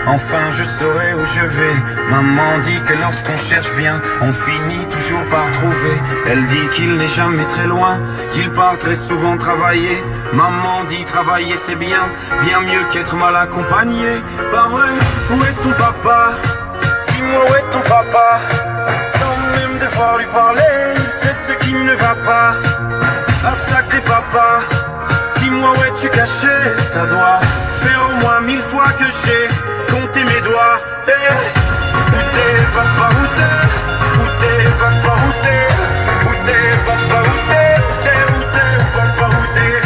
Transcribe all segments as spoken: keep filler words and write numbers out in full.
Enfin, je saurai où je vais. Maman dit que lorsqu'on cherche bien, on finit toujours par trouver. Elle dit qu'il n'est jamais très loin, qu'il part très souvent travailler. Maman dit travailler c'est bien, bien mieux qu'être mal accompagné. Pas vrai, où est ton papa ? Dis-moi où est ton papa ? Sans même devoir lui parler, il sait ce qui ne va pas. Ah sacré papa, dis-moi où es-tu caché ? Ça doit faire au moins mille fois que j'ai compté mes doigts. Eh, où t'es, papa, où t'es ? Où t'es, papa, où t'es ? Où t'es, papa, où t'es ? Où t'es, où t'es, papa, où t'es ?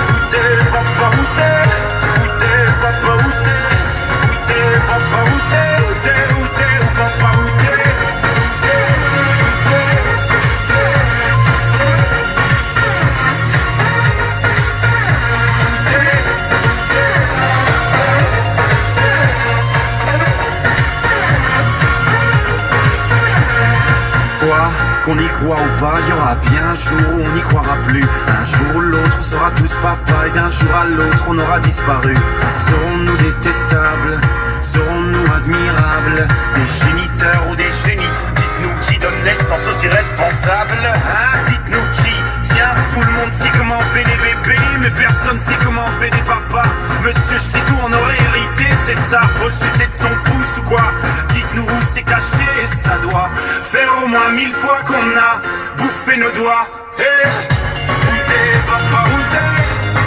Où t'es, papa, où t'es ? Où t'es, papa, où t'es ? Où t'es, papa, où t'es ? Où t'es, où t'es, papa, où t'es ? Quoi, qu'on y croit ou pas, il y aura bien un jour où on n'y croira plus. Un jour ou l'autre, on sera tous papa et d'un jour à l'autre, on aura disparu. Serons-nous détestables ? Serons-nous admirables ? Des géniteurs ou des génies ? Dites-nous qui donne naissance aux irresponsables. Hein ? Dites-nous qui ? Tiens, tout le monde sait comment on fait des bébés, mais personne sait comment on fait des papas. Monsieur, je sais tout, on aurait hérité, c'est ça, faut le sucer de son pouce ou quoi ? Dites-nous où c'est caché, ça doit faire au moins mille fois qu'on a bouffé nos doigts. Hey, où t'es, papa, où t'es ?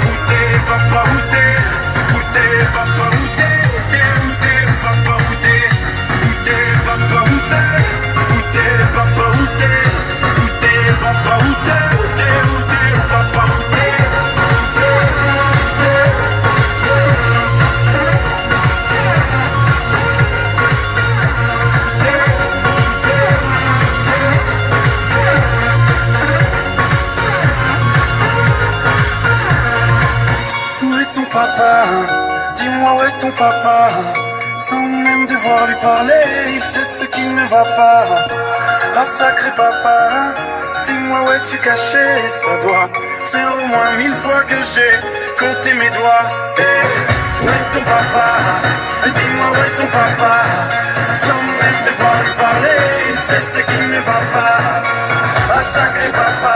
Où t'es, papa, où t'es ? Où t'es, papa, où t'es ? Où t'es, où t'es, papa, où t'es ? Où t'es, papa, où t'es ? Où t'es, papa, où t'es ? Où t'es, papa, où t'es ? Où t'es, où t'es, papa, où t'es ? Où est ton papa ? Dis-moi où est ton papa ? Sans même devoir lui parler, il sait ce qui ne va pas. Ah sacré papa, dis-moi où es-tu caché ? Ça doit faire au moins mille fois que j'ai compté mes doigts. Eh, où est ton papa ? Dis-moi où est ton papa ? Sans même devoir lui parler, il sait ce qui ne va pas. Ah sacré papa,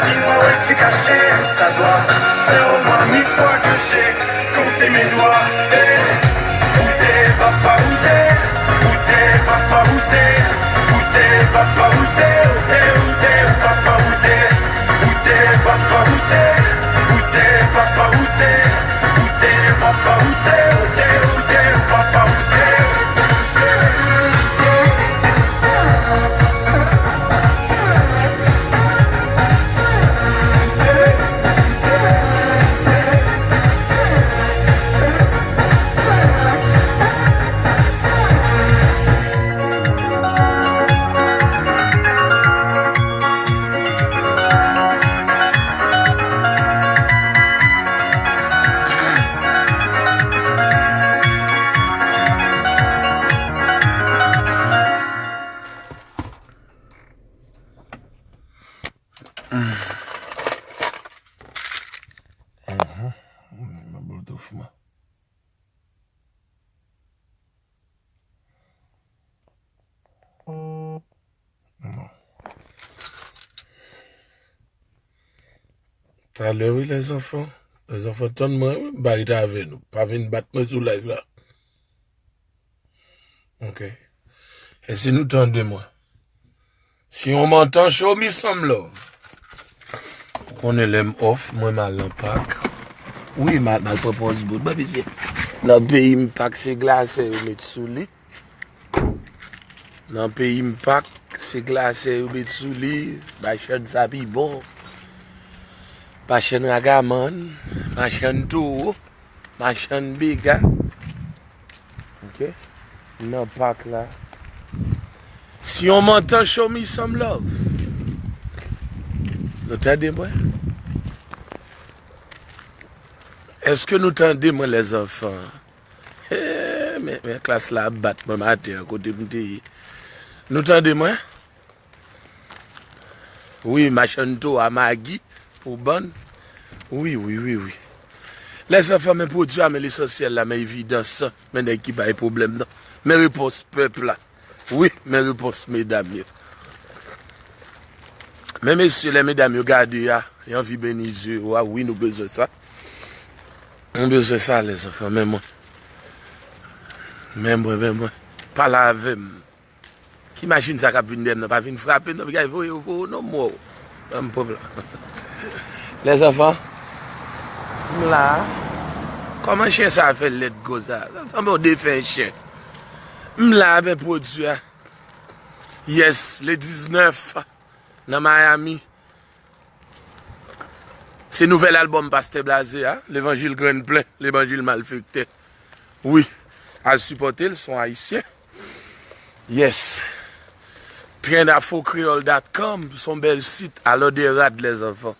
dis-moi où es-tu caché ? Ça doit faire au moins mille fois que j'ai compté mes doigts. Eh, où t'es, papa, où t'es ? Où t'es, papa, où t'es ? Où t'es, papa, où t'es ? Où t'es, où t'es, où t'es, papa, où t'es ? Où t'es, papa, où t'es ? Où t'es, papa, où t'es ? Où t'es, où t'es, où t'es, papa, où t'es ? Mhm. Mwen boutouf mwen. Non. Talè wi, lèzanfan. Lèzanfan, tann mwen wi, m pa rete avè nou. Pa vin bat mwen sou live la. Ok. Èske nou tande mwen? Si on m'entend, show me some love. Ou konnen lè m off, mwen m al nan pak. Wi, m al, m al pran pòz bout, ba, mesye. Nan peyi m pak, se glase yo met sou li. Nan peyi m pak, se glase yo met sou li. Machann sa pi bon. Machann ragamann, machann towo. Machann bega. Ok. Nan pak la. Si on m'entend, show me some love. Nou tande mwen? Èske nou tande mwen, lèzanfan? Eh, men, men klas la ap bat mwen atè kote m te ye. Nou tande mwen? Wi, machann towo a magi pou bann. Wi, wi, wi, wi. Lèzanfan, men pwodui a, men lesansyèl la, men evidans, men nèg ki bay pwoblèm nan. Men repons pèp la. Wi, men repons medam yo. Men mesye, lè medam yo gade a, yo anvi beni zye yo a, wi, nou bezwen sa. Nou bezwen sa, lèzanfan, men mwen. Men mwen, men mwen. Pale avè m. Ki machin sa k ap vin dèyè m nan? Pa vin frape m nan, piga voye yo, voye yo non, mò. Ban m pòp la. Lèzanfan, m la. Kòman chen sa fè lèd konsa? Sa sanble yon defen chen. M la, men pwodui a. Yes, le diznèf, nan Miami. Se nouvèl albòm Pastè Blaze a, Levanjil Grenn Plen, Levanjil Malfektè. Wi, al sipòte l, se yon ayisyen. Yes. Trend afro creole dot com, se yon bèl sit, alò de rad lèzanfan.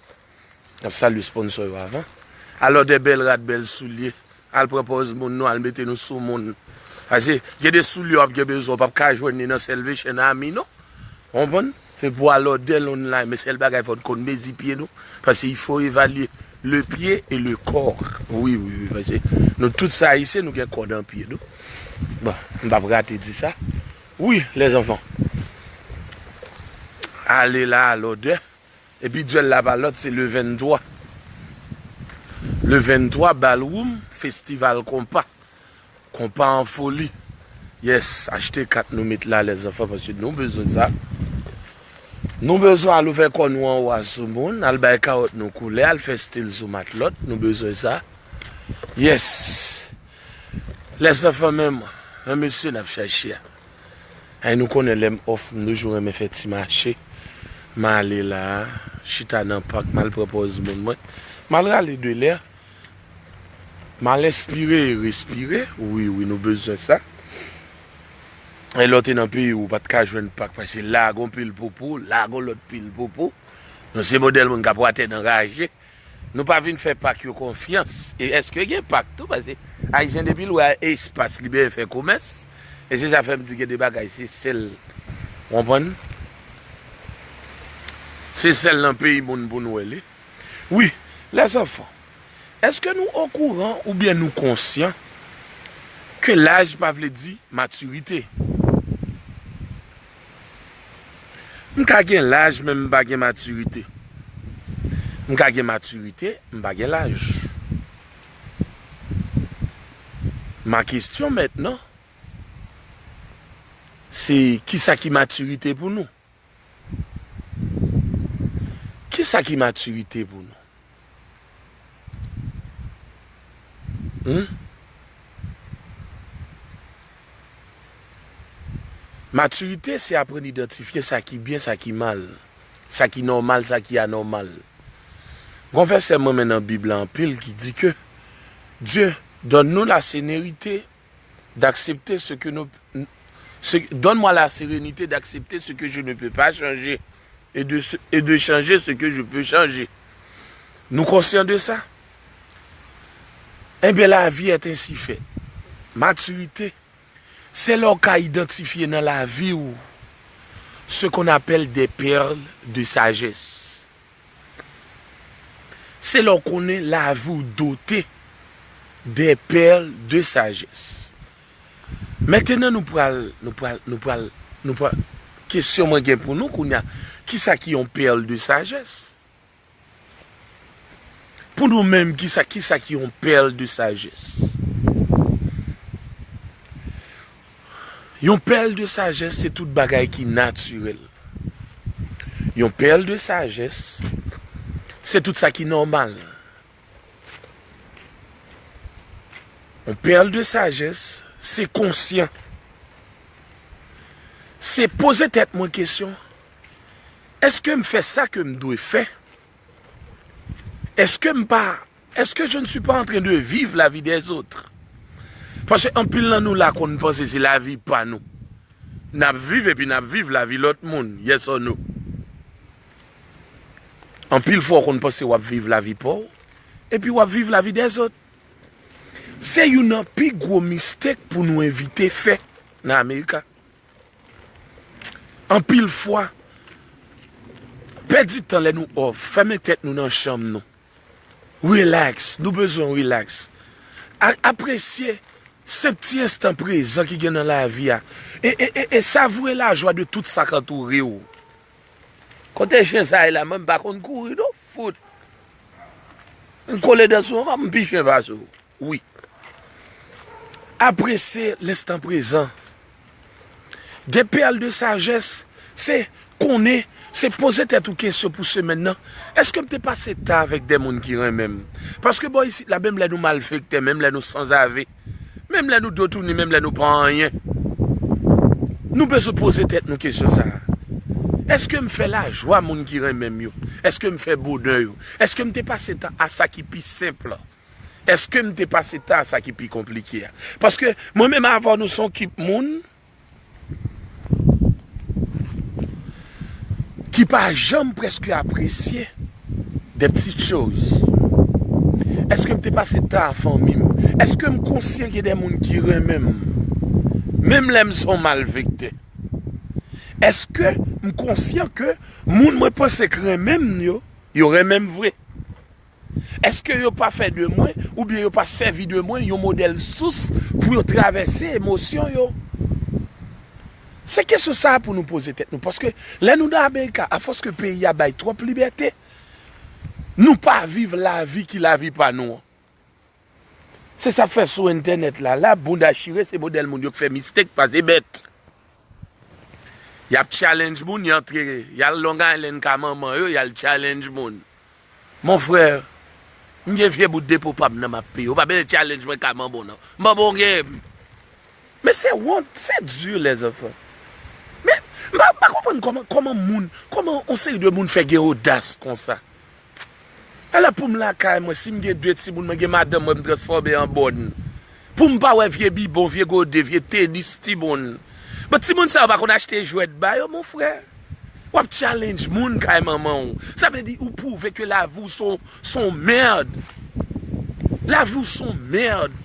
N ap salye sponsò yo avan. Alò de bèl rad, bèl soulye. Al pran pòz moun nou, al mete nou sou moun. Paske gen de soulye w ap gen bezwen, w p ap ka jwenn li nan Salvation Army non. Ou konprann? Se pou alò de l online, men sèl bagay fò n konn mezi pye nou. Paske il faut évaluer le pied et le corps. Wi, wi, wi, paske nou tout se ayisyen, nou gen kò nan pye nou. Bon, m p ap rate di sa. Wi, lèzanfan. Ale la alò de. Epi dyèl la pa lòt, se le venntwa. Le venntwa, Ballroom, Festival Konpa. Konpa an foli. Yes, achte kat nou met la, lèzanfan, paske nou bezwen sa. Nou bezwen al ouvè kò nou anwo a sou moun, al bay kawòt nou koulè, al fè stil sou matlòt, nou bezwen sa. Yes. Lèzanfan, men mwen, men mesye n ap chache a. Ay, nou konnen lè m off, m toujou renmen fè ti mache. M ale la, chita nan pak, m al pran pòz moun mwen. M al rale de lè. M al enspire e respire. Wi, wi, nou bezwen sa. E lè w te nan peyi w, ou pa t ka jwenn pak, paske la gon pil popo, la gon lòt pil popo. Nou se modèl moun k ap watè nan raje. Nou pa vin fè pak yo konfyans. E èske gen pak tou? Paske Ayisyen depi l wè espas libere fè komès. E se sa fè m di gen de bagay se sèl. Ou konprann? Se sèl nan peyi moun pou n wè li. Wi, lèzanfan. Èske nou okouran oubyen nou konsyan ke laj pa vle di matirite? M ka gen laj, men m pa gen matirite. M ka gen matirite, m pa gen laj. Ma question maintenant, se kisa ki matirite pou nou? Kisa ki matirite pou nou? Hmm? Matirite, se aprann idantifye sa ki byen, sa ki mal, sa ki nòmal, sa ki anòmal. Gon vèsè m renmen nan Bib la anpil ki di ke Dieu donne nous la sérénité d'accepter ce que nous, ce, donne-moi la sérénité d'accepter ce que je ne peux pas changer et de, et de changer ce que je peux changer. Nou konsyan de sa? Ebyen, la vie est ainsi faite. Matirite, se lè w ka idantifye nan lavi w ce qu'on appelle des perles de sagesse. Se lè w konnen lavi w dote de pèl de sajès. Mentenan nou pral, nou pral, nou pral, nou pral, kesyon mwen gen pou nou kounye a, kisa ki yon pèl de sajès? Pou nou menm, kisa, kisa ki yon pèl de sajès? Yon pèl de sajès, se tout bagay ki natirèl. Yon pèl de sajès, se tout sa ki nòmal. Yon pèl de sajès, se konsyan. Se poze tèt mwen kesyon, èske m fè sa ke m dwe fè? Èske m pa, est-ce que je ne suis pas en train de vivre la vie des autres? Paske anpil nan nou la konn panse se lavi pa nou. N ap viv epi n ap viv lavi lòt moun. Yes or no? Anpil fwa w konn panse w ap viv lavi pa w, epi w ap viv lavi dèzòt. Se youn nan pi gwo mistake pou nou evite fè nan Amerika. Anpil fwa, pèdi tan lè nou off, fèmen tèt nou nan chanm nou. Relax, nou bezwen relax. A- apresye senp ti enstan prezan ki gen nan lavi a. E, e, e, e savure lajwa de tout sa k antoure w. Kote chen sa ye la, mwen m pa konn kouri non, fout. M kole dan sou mwen, m pi chen pase w. Wi. Apresye lenstan prezan. De pèl de sajès, se konnen, se poze tèt ou kesyon pou semèn nan. Èske m te pase tan avèk de moun ki renmen m? Paske bò isit la, menm lè nou malfektè, menm lè nou sanzave, menm lè nou dotouni, menm lè nou pa anyen, nou bezwen poze tèt nou kesyon sa a. Èske m fè lajwa moun ki renmen m yo? Èske m fè bonè yo? Èske m te pase tan a sa ki pi senp lan? Èske m te pase tan a sa ki pi konplike a? Paske mwen menm avè w, nou se yon kip moun ki pa janm prèske apresye de petites choses. Èske m te pase tan a fanmi m? Èske m konsyan gen de moun ki renmen m, menm lè m se yon malfektè? Èske m konsyan ke moun mwen panse k renmen m yo, yo renmen m vre? Èske yo pa fè de mwen, oubyen yo pa sèvi de mwen yon modèl sous pou yo travèse emosyon yo? Se kesyon sa a pou nou poze tèt nou, paske lè nou nan Amerika, afòs ke peyi a bay twòp libète, nou pa viv lavi ki lavi pa nou an. Se sa k fè sou entènèt la, la, bounda chire, se modèl moun yo k fè mistake, pase bèt. Y ap challenge moun, y antre, y al Long Island ka manman yo, y al challenge moun. Mon frè, m gen vye bout depo pa m nan m ap peye. Ou pa bezwen challenge mwen ka manman w nan. Manman w gen. Men se wont, se di, lèzanfan. Men, m pa, m pa konprann kòman, kòman moun, kòman yon seri de moun fè gen odas konsa. Alò pou m lakay mwen, si m gen de timoun, mwen gen madanm mwen, m transfòme an bòn. Pou m pa wè vye bibon, vye gode, vye tenis timoun. Bon, timoun sa yo pa konn achte jwèt ba yo, mon frè. W ap challenge moun kay manman w. Sa vle di ou pwouve ke lavi w se yon, se yon mèd. Lavi w se yon mèd.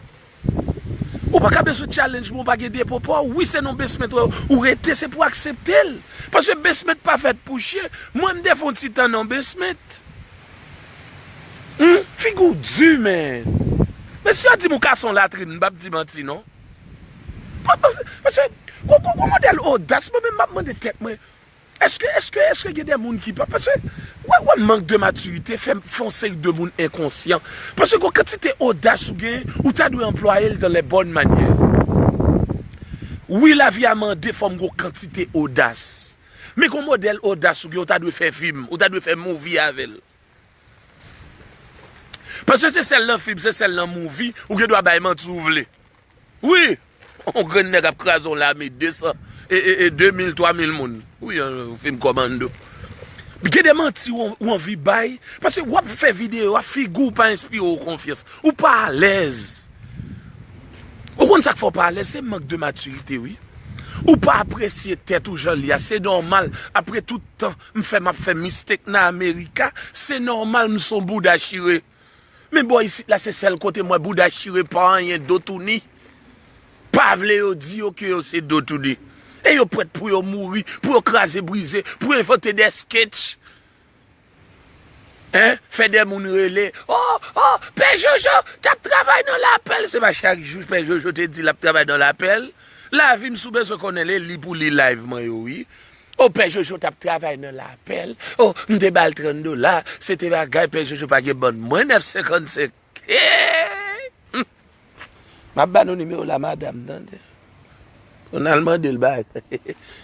Ou pa ka bezwen challenge mwen, ou pa gen depo pa w. Wi, se nan basement ou, ou rete, se pou w aksepte l. Paske basement pa fèt pou chyen. Mwen, m te fè yon ti tan nan basement. Hmm? Figi w di, men. Men si yo di m ou ka se yon latrin, m p ap di manti, non. Pa- pa- Paske, gon, gon, gon modèl odas, mwen menm, m ap mande tèt mwen, èske, èske, èske gen de moun ki pa, paske, wè, wè, mank de matirite fè, fè yon seri de moun enkonsyan. Paske gon kantite odas ou gen, ou ta dwe anplwaye l dans les bonnes manières. Wi, lavi a mande fò m gon kantite odas. Men gon modèl odas ou gen, ou ta dwe fè fim, ou ta dwe fè movie avè l. Paske se sèl nan fim, se sèl nan movie, ou gen dwa bay manti ou vle. Wi! Yon grenn nèg ap kraze yon lame de san, e, e, e de mil, twa mil moun. Wi, yon fim kòmando. Gen de manti ou, ou anvi bay, paske w ap fè videyo a, figi w pa enspire w konfyans. Ou pa alèz. Ou konn sa k fè w pa alèz? Se mank de matirite, wi. Ou pa apresye tèt ou jan l ye a. Se nòmal. Apre tout tan m fè, m ap fè mistake nan Amerika, se nòmal m se yon bouda chire. Men bò isit la, se sèl kote m wè bouda chire pa anyen, do touni. Pa vle yo di yo ke yo se do touni. E yo prèt pou yo mouri, pou yo kraze brize, pou yo envante de sketch. Hein? Fè de moun rele, oh, oh, Pè Jojo t ap travay nan lapèl. Se pa chak jou Pè Jojo te di l ap travay nan lapèl. Lavi m, si w bezwen konnen l, e li pou li live mwen yo, wi. Oh, Pè Jojo t ap travay nan lapèl. Oh, m te ba l trant dola. Se te bagay, Pè Jojo pa gen bann. Mwen nèf senkannsenk. Hey! Hmm. M ap ba nou nimewo la, madanm, tande. Ou n al mande l bay.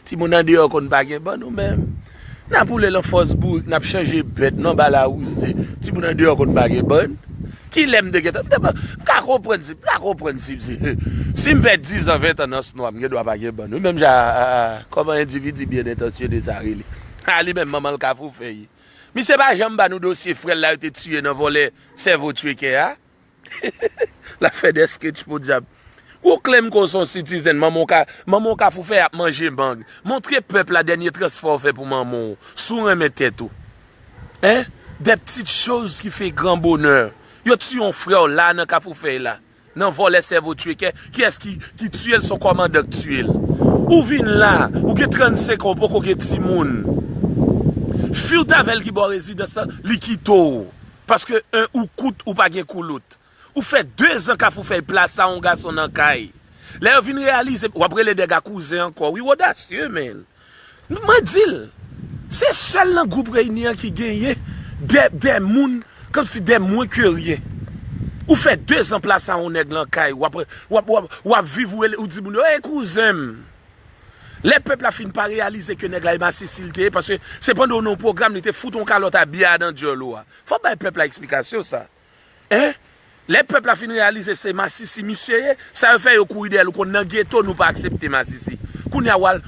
Timoun andeyò konn pa gen bann ou menm. N ap woule lan fòs bourik, n ap chanje bèt, n anba lawouze. Timoun andeyò konn pa gen bann. Kilè m te gentan, m te pa, m ka konprann si, m ka konprann si, si, si m fè diz an, ven an nan S N W A, m gen dwa pa gen bann. Wi, menm jan a, a, a, kòman endividi byen entansyone sa rele. A, li menm, manman l Kafou fè ye. Misye pa janm ba nou dosye frè l la yo te tiye nan vòlè sèvo tchwekè a. L ap fè de sketch podyab. Ou claim ke w se yon citizen, manman w ka, manman w Kafou fè y ap manje mang. Montre pèp la dènye transfè w fè pou manman w. Si w renmen tèt ou. Hein? Des petites choses qui fait grand bonheur. Yo tiye yon frè w la nan Kafou Fèy la. Nan vòlè sèvo tchwekè. Kiyès ki, ki tiye l? Se yon kòmandan k tiye l. Ou vin la, ou gen trannsenk an, ou poko gen timoun. Fi w t avè l ki ba w rezidans lan, li kite w. Paske, en, ou kout, ou pa gen koulout. Ou fè dezan Kafou Fèy plase a yon gason nan kay. Lè yo vin reyalize, w ap rele nèg la kouzen ankò. Wi, w odasye, man. Mwen di l, se sèl nan gwoup Reyini an ki genyen de, de moun, kòmsi de moins que rien. Ou fè dezan plase a yon nèg nan kay, w ap, w ap, w ap, w ap viv, ou rele, ou di moun yo, "Ey, kouzen m." Lè pèp la fin pa reyalize ke nèg la e masisi li te ye, paske se pandan w nan yon pwogram, li te fout yon kalòt a byen adan djòl ou a. Fò w bay pèp la eksplikasyon sa. En? Lè pèp la fin reyalize se masisi misye ye, sa yo fè yo kouri dèyè l, ou konn nan geto nou pa aksepte masisi. Kounye a w al,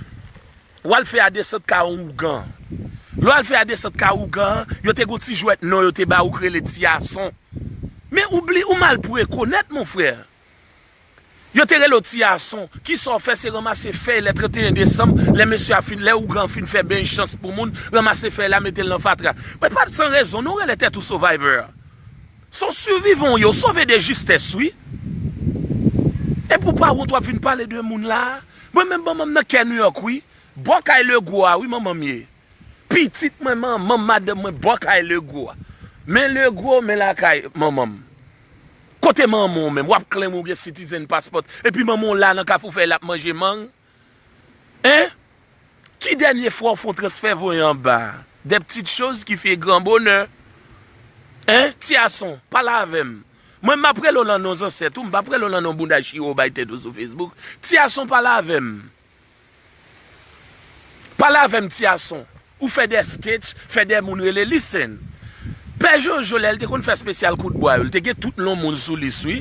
w al fè a desant ka ougan. Lè w al fè a desant ka ougan an, yo te gon ti jwèt non yo te ba ou k rele Ti Ason. Men oubli, ou mal pou rekonèt, mon frè. Yo te rele w Ti Ason. Kisa w fè? Se ranmase fèy lè trannteyen desanm, lè mesye a fin, lè ougan fin fè bench chans pou moun, ranmase fèy la, mete l nan fatra. Men pa t san rezon, non, w rele tèt ou Survivor. Se yon sivivan w ye, w sove de jistès, wi. Epi w pa wont w ap vin pale de moun la. Mwen menm manman m nan kè Nouyòk, wi. Bò kay Legwo a, wi, manman m ye. Pitit mwen, manman m, madanm mwen, bò kay Legwo a. Men Legwo, men lakay manman m. Kote manman w menm? W ap claim ou gen citizen passport. Epi manman w la nan Kafou Fèy l ap manje mang? En? Ki dènye fwa w fè yon transfè voye anba a? Des petites choses qui fait grand bonheur. En? Ti Ason, pale avè m. Mwen, m ap rele w lan non zansèt ou, m p ap rele w lan non bounda chire w bay tèt ou sou Facebook. Ti Ason, pale avè m. Pale avè m, Ti Ason. Ou fè de sketch, fè de moun rele, listen. Pè Jojo, lè l te konn fè espesyal kout bwa yo, li te gen tout non moun sou lis, wi.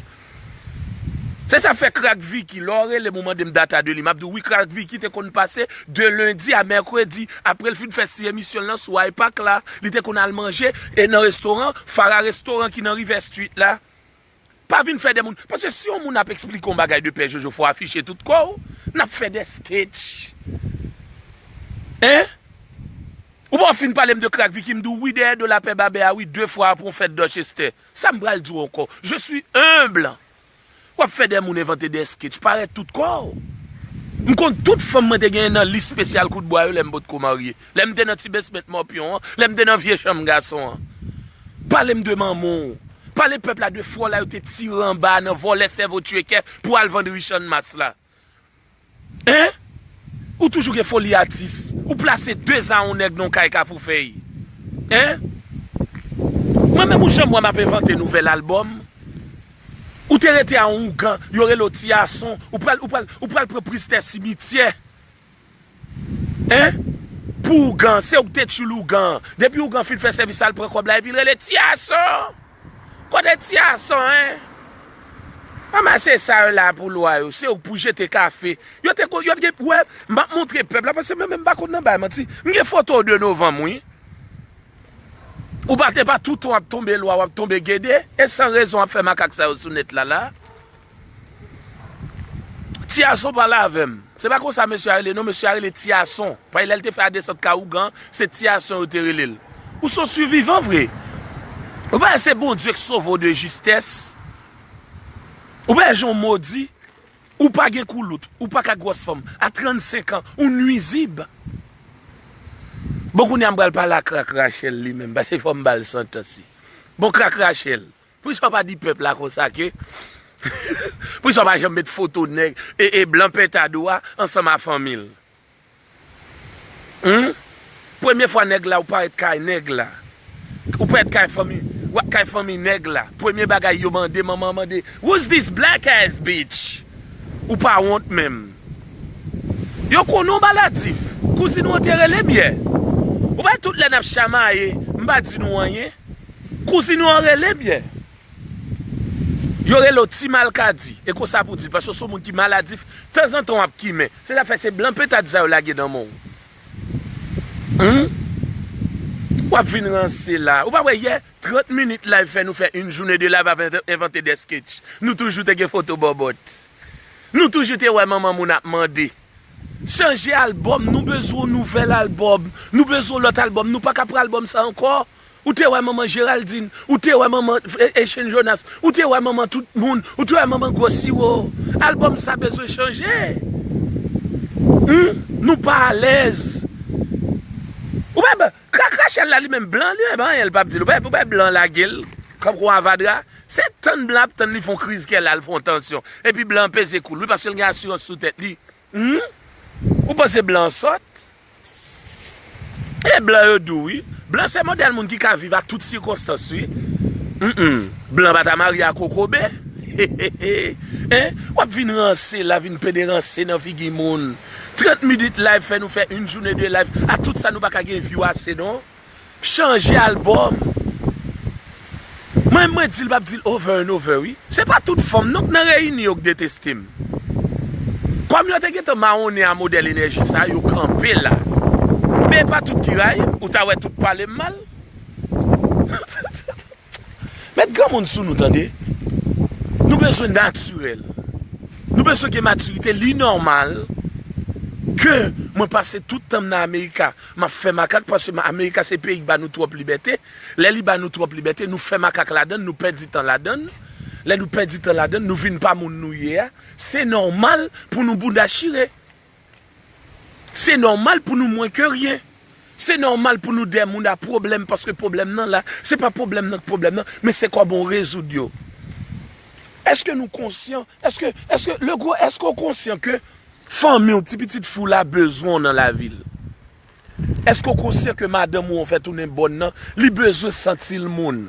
Se sa fè Crack Vicky, lè w rele m, ou mande m data de li, m ap di w, wi, Crack Vicky te konn pase de lendi a mèkredi, apre l fin fè ti emisyon l nan sou iPac la, li te konn al manje, e nan restoran, Fara Restoran ki nan Rivers Street la. Pa vin fè de moun. Paske si yon moun ap eksplike yon bagay de Pè Jojo, fò w afiche tout kò w. N ap fè de sketch. En? Ou pa fin pale m de Crack Vicky, m di w wi, dèyè do lapè babè a, wi, de fwa apre yon fèt Dorchester. Sa m pral di w ankò? Je suis humble. W ap fè de moun envante de sketch, parèt tout kò w. M konn tout fanm mwen te genyen nan lis espesyal kout bwa yo lè m potko marye. Lè m te nan ti basement mòpyon an, lè m te nan vye chanm gason an. Pale m de manman w. Pale pèp la de frè w la yo te tire anba a nan vòlè sèvo tchwekè pou al vann rich an mas la. En? Ou toujou gen foli atis. Ou plase de zan yon nèg nan yon kay Kafou Fèy. En? Mwen menm ou janm wè m ap envante nouvèl albòm? Ou te rete a yon ougan, yo rele w Ti Ason, ou pral, ou pral, ou pral pran priz tè simityè. En? Pou ougan, se ou k te tchoul ougan. Depi ougan fin fè sèvis la, l pran kòb la, epi l rele Ti Ason. Kote Ti Ason, en? Ranmase sa yo la pou lwa yo, se ou k pou jete kafe. Yo te ko-, yo te gen, wè, m ap montre pèp la, paske mwen menm m pa konn nan bay manti. M gen foto w de novanm, wi. Ou pa te pa toutan w ap tonbe lwa, w ap tonbe gede, e san rezon w ap fè makak sa yo sou nèt la, la. Ti Ason pale avè m. Se pa konsa mesye a rele, non, mesye a rele Ti Ason. Paske lè l te fè a desant ka ougan, se Ti Ason yo te rele l. Ou se yon sivivan vre. Ou pa wè se Bondye k sove w de jistès? Ou pa wè jan w modi? Ou pa gen koulout, ou pa ka gwòs fanm. A trannsenk an, ou nwizib. Bon, kounye a m pral pale a Crack Rachel li menm, paske fò m ba l santans li. Bon, Crack Rachel, poukisa w pa di pèp la konsa ke, poukisa w pa janm met foto nèg, e, e blan pentad ou a ansanm a fanmi l? Humm? Premye fwa nèg la, ou parèt kay nèg la. Ou parèt kay fanmi, w ap kay fanmi nèg la. Premye bagay yo mande, manman an mande, "Who's this black ass bitch?" Ou pa wont menm. Yo konnen w maladif. Kouzin ou an te rele m yè. Ou pa wè tout lè n ap chamaye, m pa di nou anyen. Kouzin ou an rele m yè. Yo rele w Ti Malkadi. E konsa pou di l, paske w se yon moun ki maladif, tanzantan w ap kimen. Se sa fè se blan pentad sa yo lage nan men w. Humm? W ap vin ranse la. Ou pa wè yè, trant minit live fè nou fè yon jounen de live avè envante de sketch. Nou toujou te gen foto bòbòt. Nou toujou te wè manman moun ap mande. Chanje albòm, nou bezwen yon nouvèl albòm. Nou bezwen yon lòt albòm. Nou pa ka pran albòm sa ankò. Ou te wè manman Géraldine, ou te wè manman, e, Echene Jonas, ou te wè manman tout moun, ou te wè manman Gwo Siwo. Albòm sa bezwen chanje. Humm, nou pa alèz. Ou pa, Crack Michel la, li menm blan, li menm anyen, l p ap di l. Ou pa, ou pa blan lage l, kòm kou avadra. Se tann blan ap tann li fè yon kriz kè la, l fè yon tansyon. Epi blan peze kou l, wi, paske l gen asirans sou tèt li. Hmm? Ou panse blan sòt? E blan yo dou, wi. Blan se modèl moun ki ka viv ak tout sikonstans, wi. Mm-mm. Blan pa ta marye a kokobe. Hein? W ap vin ranse la, vin pede ranse nan figi moun. Trant minit live fè nou fè yon jounen de live. A tout sa nou pa ka gen view ase, non. Chanje albòm. Mwen, mwen di l, m ap di l over and over, wi. Se pa tout fanm, non, k nan reyini yo k deteste m. Kòm yo te gentan mawonnen a modèl enèji sa, yo kanpe la. Men e pa tout ki rayi m, ou ta wè tout pale m mal. Met granmoun sou nou, tande. Nou bezwen natirèl. Nou bezwen gen matirite. Li nòmal ke mwen pase tout tan m nan Amerika, m ap fè makak, paske ma- Amerika se peyi k ba nou twòp libète. Lè li ba nou twòp libète, nou fè makak ladann, nou pèdi tan ladann. Lè nou pèdi tan ladann, nou vin pa moun nou ye a. Se nòmal pou nou bounda chire. Se nòmal pou nou mwen ke ryen. Se nòmal pou nou dè moun a pwoblèm, paske pwoblèm nan la, se pa pwoblèm nan k pwoblèm nan, men se kòman w rezoud yo. Èske nou konsyan? Èske, èske, Legwo, èske w konsyan ke fanmi w, ti pitit fi w la bezwen w nan lavi l? Èske w konsyan ke madanm ou an fè tounen bòn nan, li bezwen santi l moun?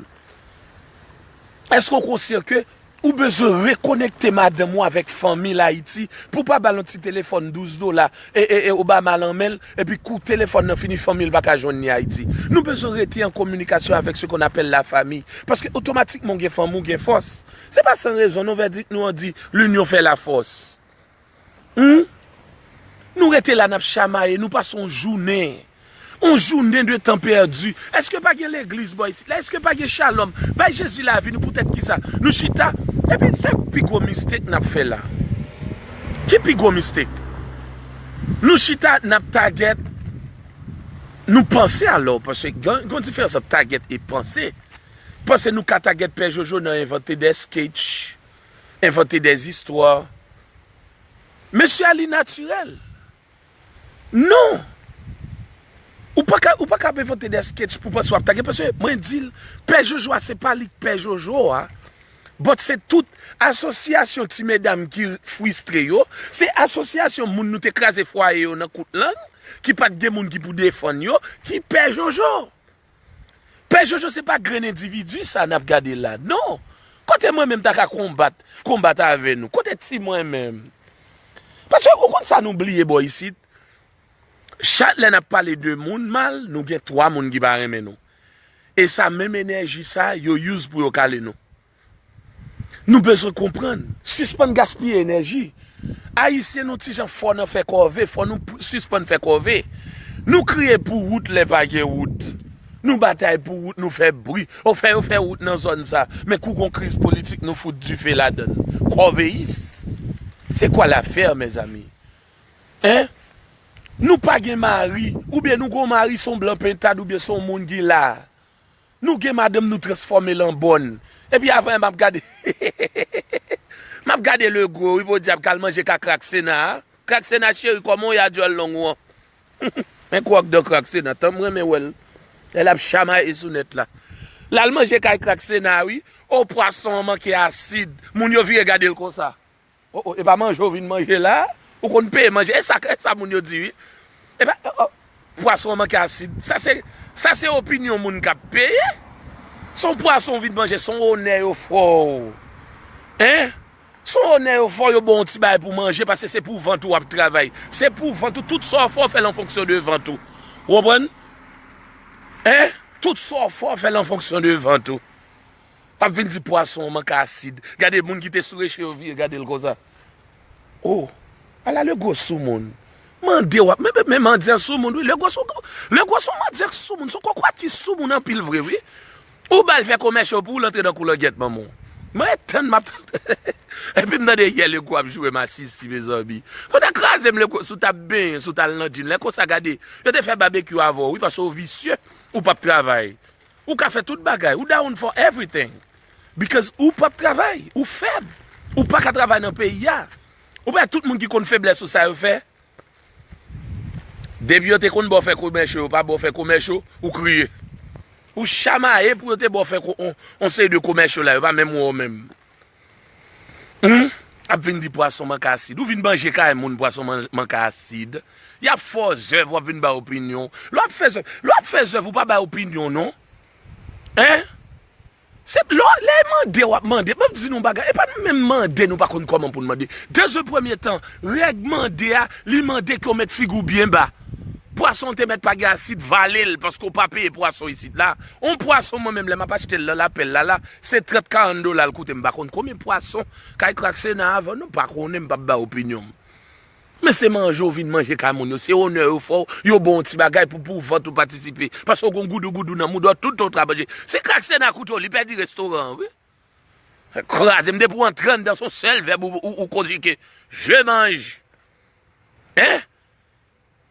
Èske w konsyan ke ou bezwen rekonekte madanm ou avèk fanmi l Ayiti pou w pa ba l yon ti telefòn douz dola e, e, e Obama lan men l, epi kou telefòn nan fini, fanmi l pa ka jwenn li Ayiti? Nou bezwen rete an kominikasyon avèk ce qu'on appelle la famille. Paske otomatikman w gen fanmi, w gen fòs. Se pa san rezon, non, vèdik nou an di, l'union fait la force. Hmm? Nou rete la, n ap chamaye, nou pase yon jounen. Yon jounen de tan pèdi. Èske pa gen legliz bò isit la? Èske pa gen Shalom? Bay Jezi lavi nou, poutèt kisa? Nou chita, epi se pi gwo mistake n ap fè la. Ki pi gwo mistake? Nou chita, n ap tagèt, nou panse alò, paske gen, gen yon diferans ant tagèt e panse. Panse nou ka tagèt Pè Jojo nan envante des sketch, envante des istwa. Mesye a, li natirèl. Non! Ou pa ka, ou pa ka ap envante de sketch pou panse w ap tagèt, paske mwen di l, Pè Jojo a, se pa li k Pè Jojo a. But se tout asosyasyon ti medam ki fristre yo, se asosyasyon moun nou te kraze fwaye yo nan kout lang, ki pa t gen moun ki pou defann yo, ki Pè Jojo. Pè Jojo se pa grenn endividi sa n ap gade la, non. Kote mwen menm ta ka konbat, konbat avè nou? Kote ti mwen menm? Paske ou konn sa nou bliye bò isit? Chak lè n ap pale de moun mal, nou gen twa moun ki pa renmen nou. E sa menm enèji sa, yo use pou yo kale nou. Nou bezwen konprann. Sispann gaspiye enèji. Ayisyen nou ti jan fò nan fè kòve, fò nou p- sispann fè kòve. Nou kriye pou wout lè pa gen wout. Nou batay pou wout, nou fè bri. Ou fè yo fè wout nan zòn sa. Men kou gon kriz politik, nou fout dife ladann. Kòveyis. C'est quoi l'affaire, mes amis? Hein? Nou pa gen mari, oubyen nou gon mari, se yon blan pentad, oubyen se yon moun ki la. Nou gen madanm nou transfòme l an bòn. Epi avanyè m ap gade. M ap gade Legwo, wi, podyab k al manje ka Kraksena a. Kraksena cheri, kòman w ye a djòl long ou an? Men kwòk dan Kraksena, tan m renmen wè l. Lè l ap chamaye sou nèt la. L al manje kay Kraksena a, wi. O, pwason an manke asid. Moun yo vire gade l konsa. O, o, e pa manje w vin manje la? Ou konn peye manje. E sa, e sa moun yo di, wi. E pa, o, o, pwason an manke asid. Sa se, sa se opinyon moun k ap peye. Se yon pwason w vin manje, se yon onè yo fè w. Hein? Se yon onè yo fè w, yo ba w yon ti bagay pou manje, paske se pou vant ou w ap travay. Se pou vant ou, tout sa w fè, w fè l an fonksyon de vant ou. Ou konprann? Hein? Tout sa w fè, w fè l an fonksyon de vant ou. P ap vin di pwason an manke asid. Gade moun ki te sou reche yo vire gade l konsa. O, ala Legwo soumoun. Mande w ap, men, men, men mandyan soumoun, wi. Legwo sou, Legwo sou mandyan soumoun, sou kokorat ki soumoun anpil vre, wi. Ou ba l fè komèche w pou l antre nan koulangèt manman w. Mwen tann m ap tann. Epi m tande yè Legwo ap joure masisi, mezanmi. Tonnè kraze m, Legwo, si w t ap benyen, si w t al nan gym, lè konsa gade, yo te fè babekyou avè w, wi, paske w visye, ou p ap travay. Ou ka fè tout bagay. Ou down for everything. Because ou p ap travay. Ou fèb. Ou pa ka travay nan peyi a. Ou pa tout moun ki konn feblès ou sa yo fè. Depi yo te konn ba w fè komèsyo, yo pa ba w fè komèsyo, ou kriye. Ou chamaye pou yo te ba w fè ko- on, on seri de komèsyo la, yo pa menm wè w menm. Hum? Ap vin di pwason manke asid. Ou vin manje kay moun pwason man- manke asid. Y ap fè w zèv, w ap vin bay opinyon. Lè w ap fè zèv, lè w ap fè zèv, ou pa bay opinyon, non. Hein? Se lè lè mande w ap mande, m ap di nou bagay, e pa nou menm mande, nou pa konn kòman pou n mande. Dans un premier temps, règ mande a, li mande ke w met figi w byen ba. Pwason te mèt pa gen asid, vale l, paske w pa peye pwason isit la. On pwason, mwen menm, lè m ap achte l nan lapèl la, la, se trant, karant dola l koute, m pa konn konbyen pwason kay Kraksena a vann, non, m pa konnen, m p ap bay opinyon m. Men se manje w vin manje kay moun yo, se onè yo fè w, yo ba w yon ti bagay pou, pou vant ou patisipe. Paske w gon goudougoudou nan mouda w, tout tan w t ap manje. Se Kraksena koute w, li pèdi restoran an, wi. Kraze m depi w antre anndan, se yon sèl vèb ou, ou, ou konjige. Je mange. Hein?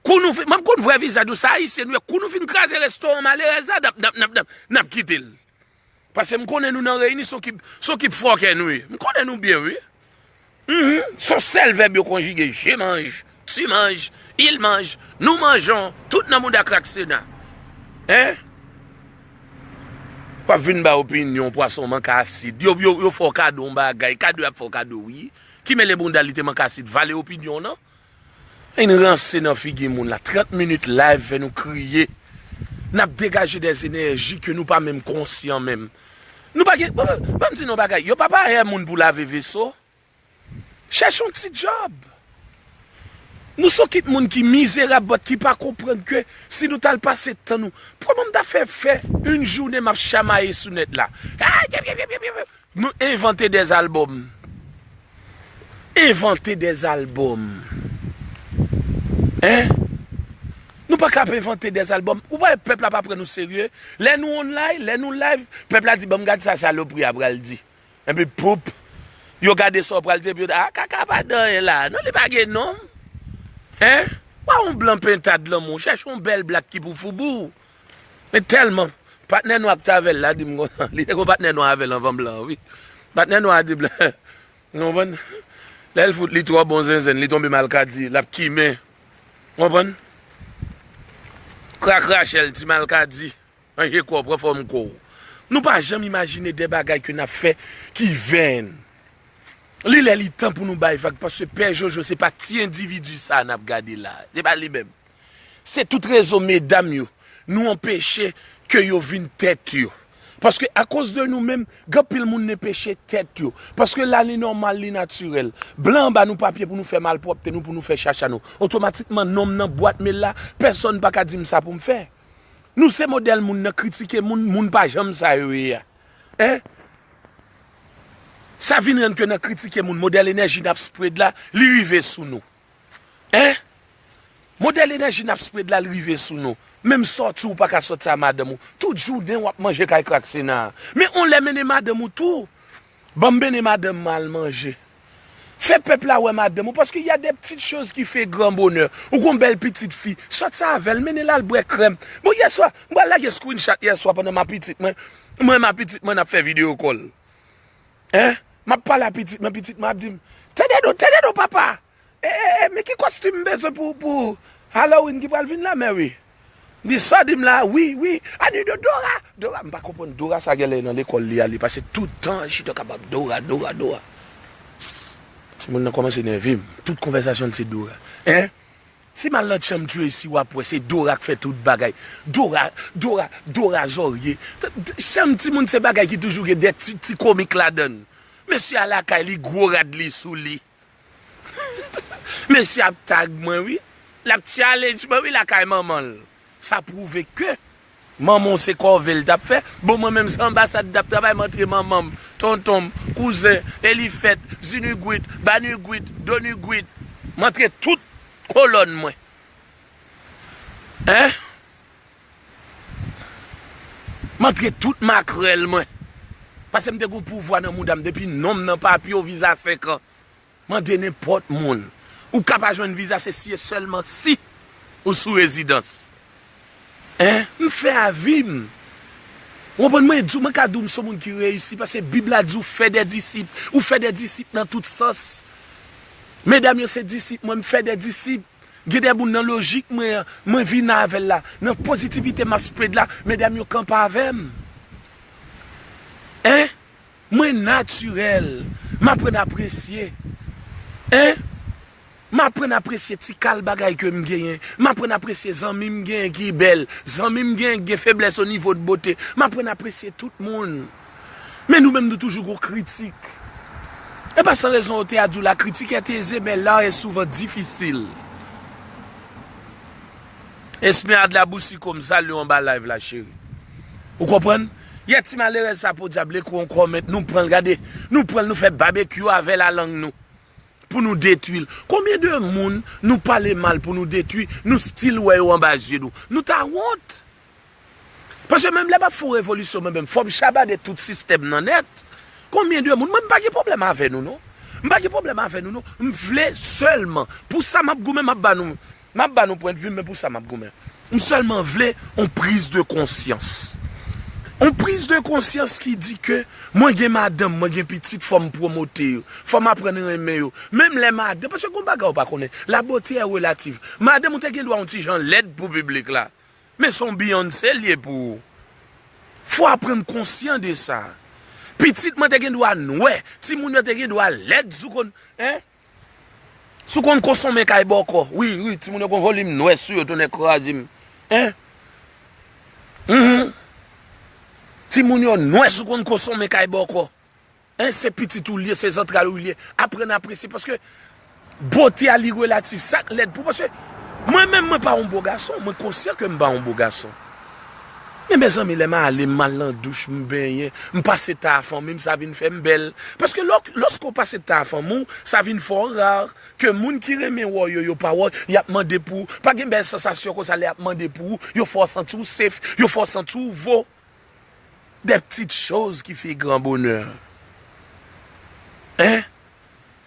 Kou nou fin, m ap konn vwè vizaj nou, se ayisyen nou ye, kou nou fin kraze restoran malerèz la, n ap, n ap, n ap, n ap, n ap kite l. Paske m konnen nou nan reyini, se yon kip, se yon kip fòkè nou ye. M konnen nou byen, wi. Mhm. Se yon sèl vèb yo konjige, je mange, tu manges, il mange, nous mangeons, tout nan mouda Kraksena. Hein? W ap vin bay opinyon, pwason manke asid. Yo, yo, yo fè w kado yon bagay, kado y ap fè w kado, wi. Ki mele bounda li te manke asid, vale opinyon w nan. Vin ranse nan figi moun la. Trant minit live fè nou kriye. N ap degaje dè enèji ke nou pa menm konsyan menm. Nou pa gen, ban, ban, ban m di nou yon bagay. Yo pa pare moun pou lave veso. Chèche yon ti djòb. Nou se yon kip moun ki mizerab, but ki pa konprann ke si nou t al pase tan nou. Kòman m ta fè fè yon jounen m ap chamaye sou nèt la? Nou envante dè albòm. Envante dè albòm. Hein? Nou pa ka ap envante dè albòm. Ou pa wè pèp la pa pran nou serye? Lè nou online, lè nou live, pèp la di, "Ban m gad sa salopri a pral di." Epi poup, yo gade sa w pral di, epi yo di, "Ah, kaka pa di anyen la. Non, li pa gen nonm." Hein? Wa yon blan pentad lanmou, chèche yon bèl blak ki pou foubou. Men tèlman, patnè nwa k t avè l la di m konsa, li te gon patnè nwa avè l anvan blan, wi. Patnè nwa a di blan, ou konprann? Lè l fout li twò bon zenzenn, li tonbe malkadi, l ap kimen. Ou konprann? Krak Rachèl, ti malkadi. Manje kò w, pran fòm kò w. Nou pa janm imajine de bagay ke n ap fè ki vèn. Li lè li tan pou nou bay vag, paske Pè Jojo se pa ti endividi sa a n ap gade la. Se pa li menm. Se tout rezo medam yo, nou anpeche ke yo vin tèt yo. Paske akoz de nou menm, gen anpil moun n anpeche tèt yo. Paske la li nòmal, li natirèl. Blan an ba nou papye pou nou fè malpwòpte nou, pou nou fè chacha nou. Otomatikman, nonm nan bwat mel la, pèsonn pa ka di m sa pou m fè. Nou se modèl moun nan kritike moun, moun pa janm sa yo ye a. Hein? Sa vin rann ke nan kritike moun, modèl enèji n ap spread la, li rive sou nou. Hein? Modèl enèji n ap spread la, li rive sou nou. Menm sòti ou pa ka sòti a madanm ou. Tout jounen w ap manje kay Kraksena. Men on lè mennen madanm ou tou. Ban m mennen madanm mwen al manje. Fè pèp la wè madanm ou, paske y a des petites choses qui fait grand bonheur. Ou gon bèl pitit fi, sòti avè l, mennen l al bwè krèm. Bon, yèswa, m pral lage screenshot yèswa pandan m a pitit mwen. Mwen m a pitit mwen n ap fè video call. Hein? M ap pale a pitit mwen, pitit mwen ap di m, "Tande non, tande non, papa! E, e, e, men ki kostim m bezwen pou, pou Halloween ki pral vin la, Mary?" M di, "Sa w di m la, wi, wi, a ni de Dora, Dora." M pa konprann Dora sa genlè nan lekòl li ale, paske tout tan l chita k ap ap Dora, Dora, Dora. Timoun nan kòmanse nève m. Tout konvèsasyon l se Dora. Hein? Si m al nan chanm Tracy, w ap wè se Dora k fè tout bagay. Dora, Dora, Dora zòrye. T- t- Chanm timoun se bagay ki toujou gen de ti, ti komik ladan l. Mesye a lakay li, gwo rad li sou li. Mesye ap tag mwen, wi. L ap challenge mwen, wi, lakay manman l. Sa pwouve ke manman w se kòve l t ap fè. Bon, mwen menm, se anbasad m t ap travay, m antre manman m, tonton m, kouzen, Elifèt, Zinigwit, Banigwit, Donigwit. M antre tout kolòn mwen. Hein? M antre tout makrèl mwen. Paske m te gon pouvwa nan mouda m depi non m nan papye w, viza senk an. Mande nenpòt moun. Ou ka pa jwenn viza, se si e sèlman si ou sou rezidans. Hein? M fè avi m. Ou konprann mwen di w, mwen ka di w m se yon moun ki reyisi, paske Bib la di w fè de disip. Ou fè de disip nan tout sans. Medam yo se disip mwen, m fè de disip. Gen de moun nan lojik mwen an, mwen vin avè l la, nan pozitivite m ap spread la, medam yo kanpe avè m. Hein? Mwen natirèl. M aprann apresye. Hein? M aprann apresye ti kal bagay ke m genyen. M aprann apresye zanmi m genyen ki bèl. Zanmi m genyen ki gen feblès o nivo de bote. M aprann apresye tout moun. Men nou menm nou toujou gon kritik. E pa san rezon yo te a di w la critique est aisée, mais l'art est souvent difficile. Esmeralda Boussicot, m salye w anba live la, cheri. Ou konprann? Yè ti malerèz sa, podyab, li ekri yon comment, nou pran l, gade, nou pran l, nou fè babekyou avè l a lang nou. Pou nou detwi l. Konbyen de moun nou pale mal pou nou detwi, nou still wè yo anba zye nou? Nou ta wont. Paske menm lè m ap fè yon revolisyon, mwen menm, fò m chabade tout sistèm nan nèt. Konbyen de moun? Mwen, m pa gen pwoblèm avè nou, non. M pa gen pwoblèm avè nou, non. M vle sèlman. Pou sa m ap goumen, m ap ba nou, m ap ba nou pwendvi m, men pou sa m ap goumen. M sèlman vle yon priz de konsyans. Yon priz de konsyans ki di ke mwen gen madanm, mwen gen pitit, fò m pwomote yo. Fò m aprann renmen yo. Menm lè madanm, paske gon bagay ou pa konnen, la beauté est relative. Madanm ou te gen dwa yon ti jan lèd pou piblik la. Men se yon Beyoncé l ye pou ou. Fò w aprann konsyan de sa. Pitit mwen te gen dwa nwè. Timoun yo te gen dwa lèd sou konn, hein? Sou konn konsonmen kay bòkò. Wi, wi, timoun yo gon volim nwè sou yo, tonnè kraze m. Hein? Mhm. Timoun yo nwè sou konn konsonmen kay bòkò. Hein, se pitit ou l ye, se zantray ou l ye. Aprann apresye, paske bote a li relatif. Sa k lèd pou, paske mwen menm, mwen pa yon bo gason, mwen konsyan ke m pa yon bo gason. Men mezanmi, lè m ale, m al nan douch, m benyen, m pase ta a fanmi m, sa vin fè m bèl. Paske lò, lòske w pase ta a fanmi w, sa vin fè w ra ke moun ki renmen wè w yo, yo pa wè w, y ap mande pou ou. Pa gen bèl sansasyon konsa lè y ap mande pou ou, yo fè w santi w safe, yo fè w santi w vo. Des petites choses qui fait grand bonheur. Hein?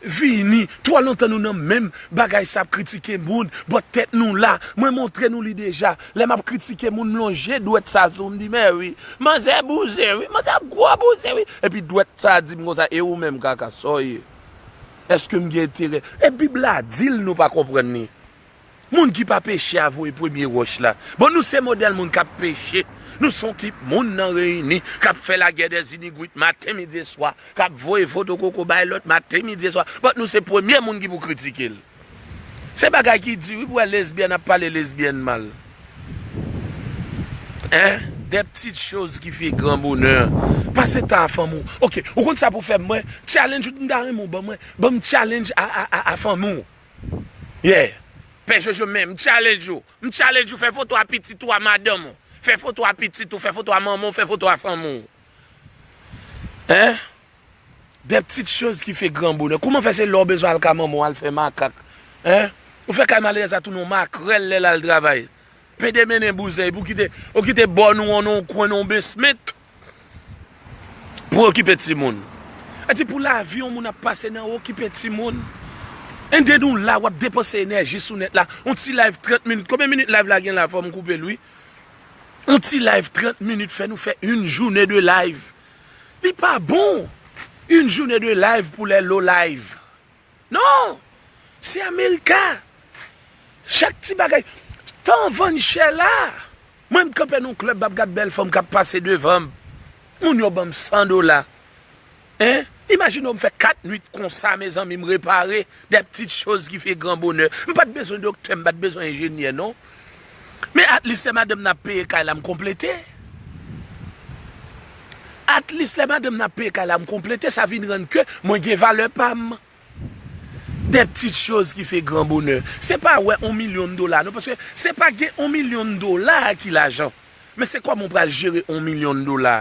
Vini, twò lontan nou nan menm bagay sa ap kritike moun, bòt tèt nou la. Mwen montre nou li deja. Lè m ap kritike moun, m lonje dwèt sa sou m, m di, "Mè wi, manzè bouzen wi, manzè ap gwo bouzen wi." Epi dwèt sa di m konsa, "E ou menm, kaka, sa w ye? Èske m gen enterè?" E Bib la di l, nou pa konprann li. Moun ki pa peche a voye premye wòch la. Bon, nou se modèl moun k ap peche. Nou se yon kip moun nan reyini, k ap fè lagè dèzinigwit maten, midi e swa, k ap voye foto koko bay lòt maten, midi e swa. But nou se premye moun ki pou kritike l. Se bagay ki di, wi, pou wè lesbyèn ap pale lesbyèn mal. Hein? Des petites choses qui fait grand bonheur. Pase ta a fanmi w. Ok, ou konn sa pou fè mwen? Challenge ou m ta renmen w ban mwen. Ban m challenge a, a, a, a fanmi w. Yeah. Pè Jojo, men, m challenge ou. M challenge ou, fè foto a pitit ou, a madanm ou. Fè foto a pitit ou, fè foto a manman w, fè foto a fanmi w. Hein? Des petites choses qui fait grand bonheur. Kouman fè se lè w bezwen al ka manman w al fè makak? Hein? Ou fè kay malerèz la tounen yon makrèl lè l al travay. Pede mennen bouzen, epi w kite, ou kite bòn ou an nan yon kwen nan yon basement. Pou okipe timoun. Sa di pou lavi yon moun ap pase nan okipe timoun. Ende nou la, w ap depanse enèji sou nèt la. Yon ti live trant minit. Konbyen minit live la gen la? Fò m koupe l, wi. Yon ti live trant minit fè nou fè une journée de live. Li pa bon. Une journée de live pou les low live. Non! Se America! Chak ti bagay. Tan vann chè la! Mwen, m kanpe nan yon klèb, m ap gad bèl fanm k ap pase devan m. Moun yo ban m san dola. Hein? Imajine w, m fè kat nwit konsa, mezanmi, m repare des petites choses qui fait grand bonheur. M pa t bezwen doktè, m pa t bezwen enjenyè, non. Men at least lè madanm nan ap peye kay la, m konplete. At least lè madanm nan ap peye kay la, m konplete, sa vin rann ke mwen gen valè pa m. Des petites choses qui fait grand bonheur. Se pa wè yon milyon dola, non, paske se pa gen yon milyon dola ki lajan. Men se kòman w pral jere yon milyon dola.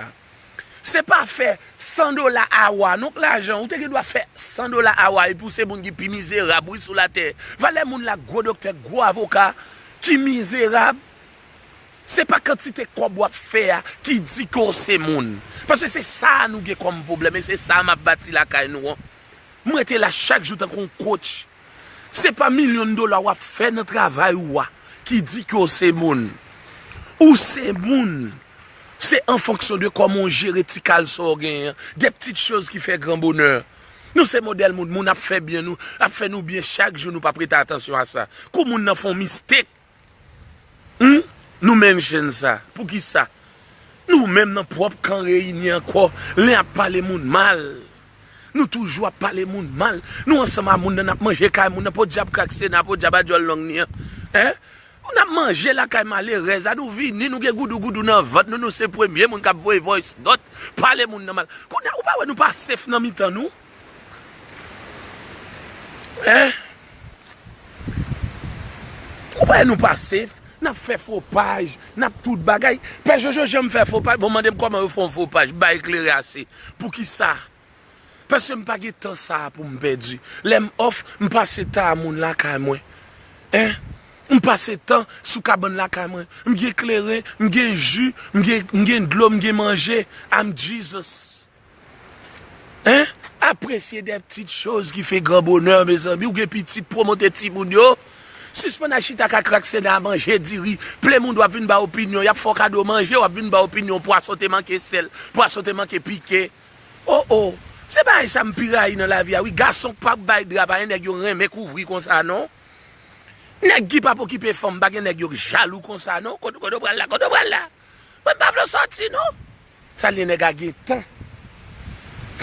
Se pa fè san dola awa, non, k lajan. Ou te gen dwa fè san dola awa, epi w se moun ki pi mizerab, wi, sou latè. Valè moun la, gwo doktè, gwo avoka, ki mizerab. Se pa kantite kòb w ap fè a ki di ke w se moun. Paske se sa a nou gen kòm pwoblèm, e se sa a m ap bati lakay nou an. M rete la chak jou tankou yon coach. Se pa milyon dola w ap fè nan travay ou a ki di ke w se moun. Ou se moun. Se an fonksyon de kòman w jere ti kal sa w genyen an. Des petites choses qui fait grand bonheur. Nou se modèl moun, moun ap fè byen nou, ap fè nou byen chak jou, nou pa prete atansyon a sa. Kou moun nan fè yon mistake, hmm, nou mention sa. Poukisa? Nou menm nan pwòp kan reyini ankò, lè ap pale moun mal. Nou toujou ap pale moun mal. Nou ansanm a moun nan, n ap manje kay moun nan, podyab Kraksena, podyab a djòl long ni an. Hein? N ap manje lakay malerèz la, nou vini, nou gen goudougoudou nan vant nou, nou se premye moun k ap voye voice note, pale moun nan mal. Kounye a, ou pa wè nou pa safe nan mitan nou? Hein? Ou pa wè nou pa safe? N ap fè fo paj, n ap tout bagay. Pè Jojo janm fè fo paj, bon, mande m kòman yo fè yon fo paj, bay klere ase. Poukisa? Paske m pa gen tan sa a pou m pèdi. Lè m off, m pase ta moun lakay mwen. Hein? M pase tan sou kabann lakay mwen. M gen kleren, m gen ji, m gen, m gen dlo, m gen manje. I'm Jesus. Hein? Apresye de ptit choz ki fè gran bonè, mezanmi. Ou gen pitit, pwomote timoun yo. Sispann al chita ka Kraksena a manje diri. Plen moun w ap vin ba opinyon. Y ap fè w kado manje, w ap vin ba opinyon. Pwason te manke sèl. Pwason te manke pike. Oh, oh. Se bagay sa m pi rayi nan lavi a, wi. Gason k pa bay dra, pa gen nèg yo renmen kouvri konsa, non. Nèg ki p ap okipe fanm, pa gen nèg yo jalou konsa, non. Kote, kote w pral la, kote w pral la? Mwen pa vle w sòti, non. Sa li nèg a gen tan.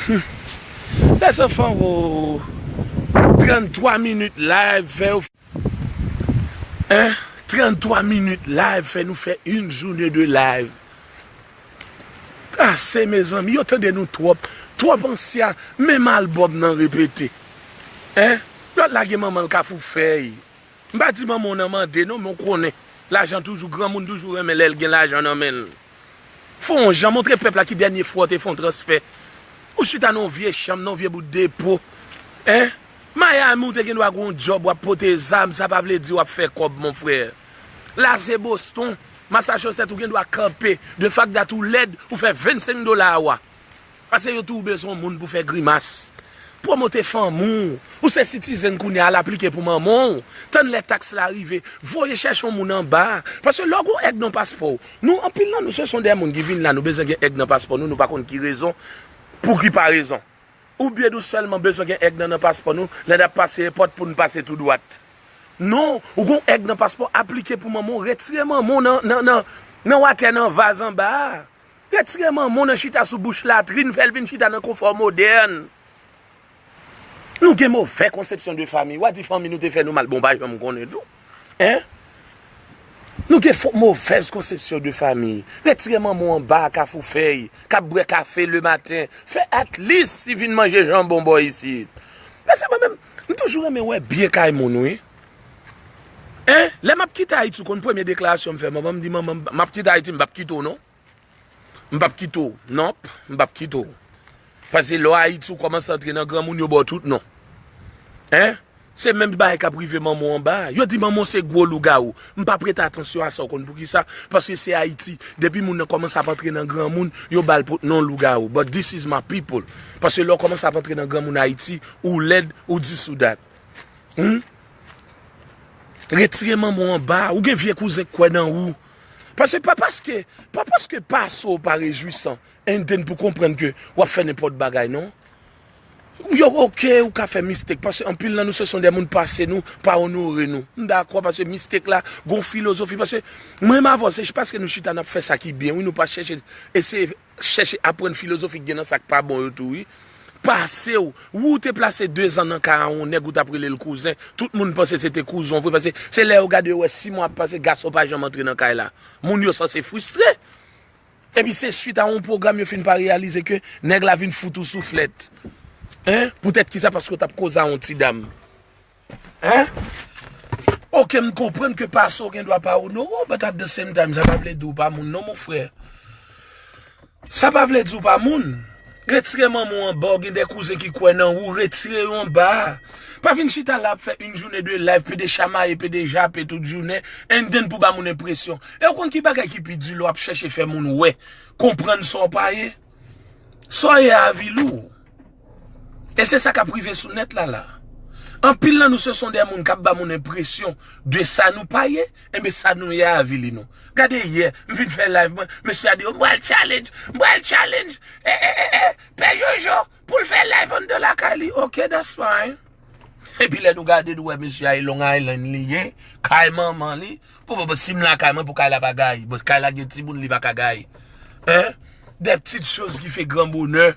Hmm. Lèzanfan, oh, trannntwa minit live, fè yo Hein? Trannntwa minit live fè nou fè une journée de live. Ase, mezanmi, yo tande nou twòp. Twòp ansya, menm albòm nan repete. Hein? Lòt la gen manman l Kafou Fèy. M pa di manman w nan mande non, men w konnen. Lajan toujou, granmoun toujou renmen lè l gen lajan nan men l. Fè yon jan, montre pèp la ki dènye fwa w te fè yon transfè. Ou chita nan yon vye chanm, nan yon vye bout depo. Hein? Miami, ou te gen dwa gen yon djòb, w ap pote zam, sa pa vle di w ap fè kòb, mon frè. La se Boston, Massachusetts, ou gen dwa kanpe. The fact that ou lèd, ou fè vennsenk dola awa. Paske yo tou bezwen moun pou fè grimas. Pwomote fanmi w. Ou se citizen kounye a, al aplike pou manman w. Tann lè taks la rive. Voye chèche yon moun anba. Paske lè w gen èg nan paspò w, nou, anpil nan nou, se son de moun ki vin la, nou bezwen gen èg nan paspò nou, nou pa konn ki rezon, pou ki pa rezon. Oubyen nou sèlman bezwen gen èg nan, nan paspò nou, lè n ap pase èpòt pou n pase tou dwat. Non, ou gen èg nan paspò, aplike pou manman w, retire manman w nan, nan, nan, nan watè, nan vaz anba a. Retire manman w nan chita sou bouch latrin, fè l vin chita nan konfò modèn. Nou gen movè konsepsyon de fanmi. W a di fanmi nou te fè nou mal, bon, w pa janm konnen tou. Hein? Nou gen fo, movèz konsepsyon de fanmi. Retire manman w anba a Kafou Fèy, k ap bwè kafe lematen. Fè at least si vin manje janbon bò isit. Paske mwen menm, m toujou renmen wè byen kay moun, wi. Hein? Lè m ap kite Ayiti, ou konn premye deklarasyon m fè manman, m di, "Manman, m ap kite Ayiti, m p ap kite w non." M p ap kite w. Nonp, m p ap kite w. Paske lè w Ayiti, ou kòmanse antre nan granmoun, yo ba w tout non. Hein? Se menm bagay k ap rive manman w anba a. Yo di manman w se gwo lougawou. M pa prete atansyon a sa, ou konn poukisa? Paske se Ayiti. Depi moun nan kòmanse ap antre nan granmoun, yo ba l pot non lougawou. But this is my people. Paske lè w kòmanse ap antre nan granmoun Ayiti, ou lèd, ou this, ou that. Hmm? Retire manman w anba a. Ou gen vye kouzen k kwè nan ou. Paske pa paske, pa paske pase w pa rejwisan, and then pou konprann ke w ap fè nenpòt bagay, non. Yo, oke, ou ka fè mistake, paske anpil nan nou, se son de moun pase nou, pa onore nou. M dakò, paske mistake la, gon filozofi, paske mwen m avanse, se paske nou chita n ap fè sa ki byen, wi, nou pa chèche, eseye chèche aprann filozofi k gen nan sa k pa bon yo tou, wi. Pase w. Ou te plase dezan nan kay a yon nèg ou t ap rele l kouzen. Tout moun panse se te kouzen w vre, paske se lè yo gade yo wè sis mwa ap pase, gason pa janm antre nan kay la. Moun yo sanse fristre. Epi se swit a yon pwogram yo fin pa reyalize ke nèg la vin fout ou souflèt. Hein? Poutèt kisa? Paske w t ap koze a yon ti dam. Hein? Oke, m konprann ke pase w gen dwa pa onore w, but at the same time, sa pa vle di w pa moun non, mon frè. Sa pa vle di w pa moun. Retire manman w anba, w gen de kouzen ki kwè nan ou, retire yo anba. Pa vin chita la ap fè une journée de live, pede chamaye, pede jape tout jounen, and then pou ba moun enpresyon. E w konn ki bagay ki pi di lè w ap chèche fè moun wè, konprann sa w pa ye? Sa w ye a vilou. E se sa k ap rive sou nèt la la. Anpil nan nou se son de moun k ap ba moun enpresyon de sa nou pa ye, enben sa nou ye a avili nou. Gade yè, m vin fè live mwen, mesye a di, "M pral challenge, m pral challenge, eh, eh, eh, eh, Pè Jojo, pou l fè live anndan lakay li." Ok, that's fine. Epi lè nou gade, nou wè mesye a e Long Island li ye, kay manman li. Bon, bon, bon, si m lakay mwen, pou kay la pa gaye. Bon, kay la gen timoun, li pa ka gaye. Hein? Des petites choses qui fait grand bonheur.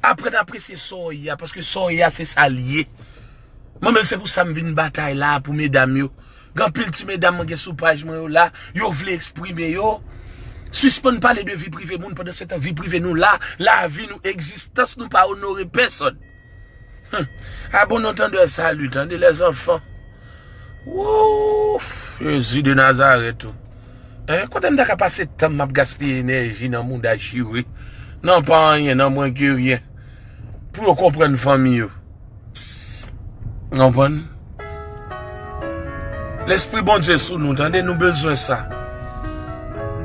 Aprann apresye sa w ye a, paske sa w ye a, se sa l ye. Mwen menm, se pou sa m vin batay la pou medam yo. Gen anpil ti medam mwen gen sou paj mwen yo la, yo vle eksprime yo. Sispann pale de vi prive moun, pandan se tan vi prive nou la, lavi nou, egzistans nou pa onore pèsonn. Hmm. A bon entendeur, salut, tande, les enfants. Wouh, Jezi de Nazarèt, oh. Hein, kote m ta ka pase tan m ap gaspiye enèji nan mouda chire? Non, pa anyen, nan mwen ke ryen. Pou yo konprann fanmi yo. Konprann? Lespri Bondye sou nou, tande, nou bezwen sa.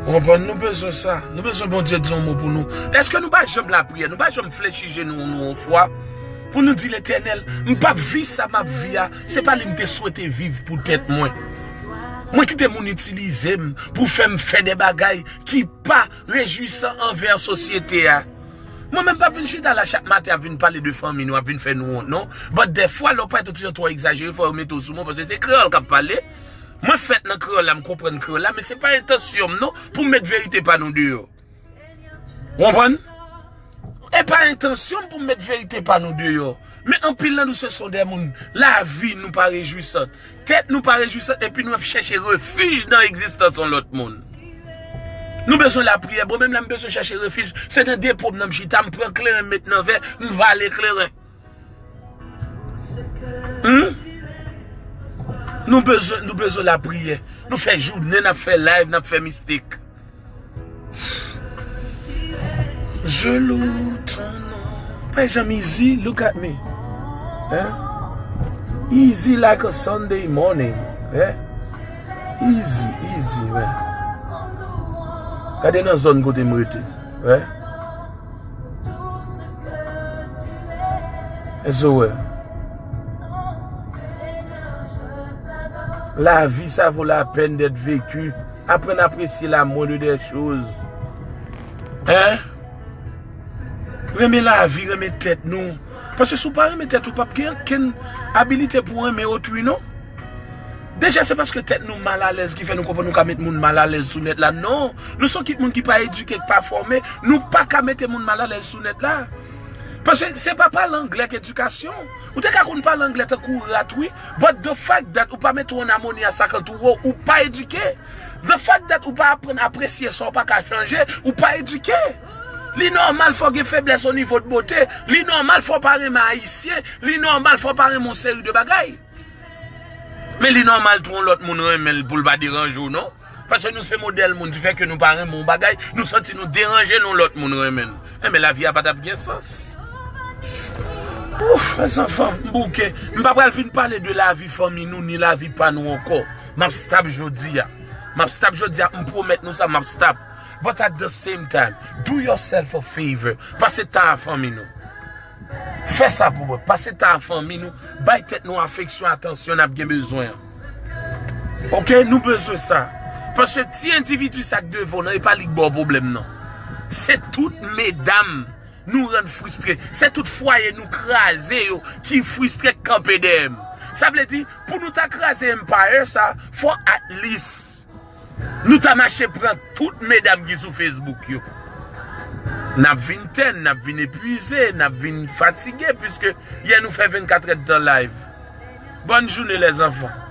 Konprann? Nou bezwen sa. Nou bezwen Bondye di yon mo pou nou. Èske nou pa janm lapriyè? Nou pa janm flechi je nou, nou yon fwa? Pou nou di Letènèl, m p ap viv sa m ap viv a, se pa li m te swete viv pou tèt mwen. Mwen kite moun itilize m pou fè m fè de bagay ki pa rejwisan anvè sosyete a. Mwen menm p ap vin chita la chak maten ap vin pale de fanmi nou, ap vin fè nou wont, non. But dèfwa, lè w parèt yon ti jan twò egzajere, fò yo mete w sou mo, paske se kreyòl k ap pale. Mwen fèt nan kreyòl la, m konprann kreyòl la, men se pa entansyon m, non, pou m met verite pa nou deyò. Ou konprann? E pa entansyon m pou m met verite pa nou deyò. Men anpil nan nou se son de moun, lavi nou pa rejwisan. Tèt nou pa rejwisan, epi nou ap chèche refij nan egzistans yon lòt moun. Nou bezwen lapriyè. Bon, menm lè m bezwen chèche refij, se nan depo m nan m chita, m pran kleren, m met nan vè, m vale kleren. Hmm? Nou bezwen, nou bezwen lapriyè. Nou fè jounen, n ap fè live, n ap fè mistik. Je loue ton nom. Pa janm easy, look at me. Hein? Easy like a Sunday morning. Hein? Easy, easy, man. Gade nan zòn kote m rete. Hein? Èske w wè? La vie, ça vaut la peine d'être vécu. Aprann apresye la moindre des choses. Hein? Renmen lavi, renmen tèt nou. Paske si w pa renmen tèt ou, p ap gen okenn abilite pou w renmen otrui, non. Deja, se paske tèt nou malalèz ki fè nou konprann nou ka met moun malalèz sou nèt la. Non, nou se yon kit moun ki pa edike, ki pa fòme. Nou pa ka mete moun malalèz sou nèt la. Paske se pa pale anglè k edikasyon. Ou te ka konn pale anglè tankou rat, wi. But the fact that ou pa mete w an amoni a sa k antoure w, ou pa edike. The fact that ou pa aprann apresye sa w pa ka chanje, ou pa edike. Li nòmal fò w gen feblès o nivo de bote. Li nòmal fò w pa renmen Ayisyen. Li nòmal fò w pa renmen yon seri de bagay. Men li nòmal tou yon lòt moun renmen l pou l pa deranje w, non. Paske nou se modèl moun, di fè ke nou pa renmen yon bagay, nou santi nou deranje lè yon lòt moun renmen l. Enben, lavi a pa t ap gen sans. Ouf, mezanfan, m bouke. M pa pral vin pale de lavi fanmi nou, ni lavi pa nou ankò. M ap stop jodi a. M ap stop jodi a, m pwomèt nou sa, m ap stop. But at the same time, do yourself a favor. Pase tan a fanmi nou. Fè sa pou mwen. Pase tan a fanmi nou. Bay tèt nou afeksyon, atansyon n ap gen bezwen an. Ok, nou bezwen sa. Paske ti endividi sa k devan w nan, e pa li k ba w pwoblèm nan. Se tout medam nou rann fristre. Se tout fwaye nou kraze yo ki fristre k kanpe dèyè m. Sa vle di, pou nou ta kraze empire sa, fò at least nou ta mache pran tout medam ki sou Facebook yo. N ap vin tèn, n ap vin epuize, n ap vin fatige, piske yè nou fè vennkat èdtan live. Bòn jounen, lèzanfan.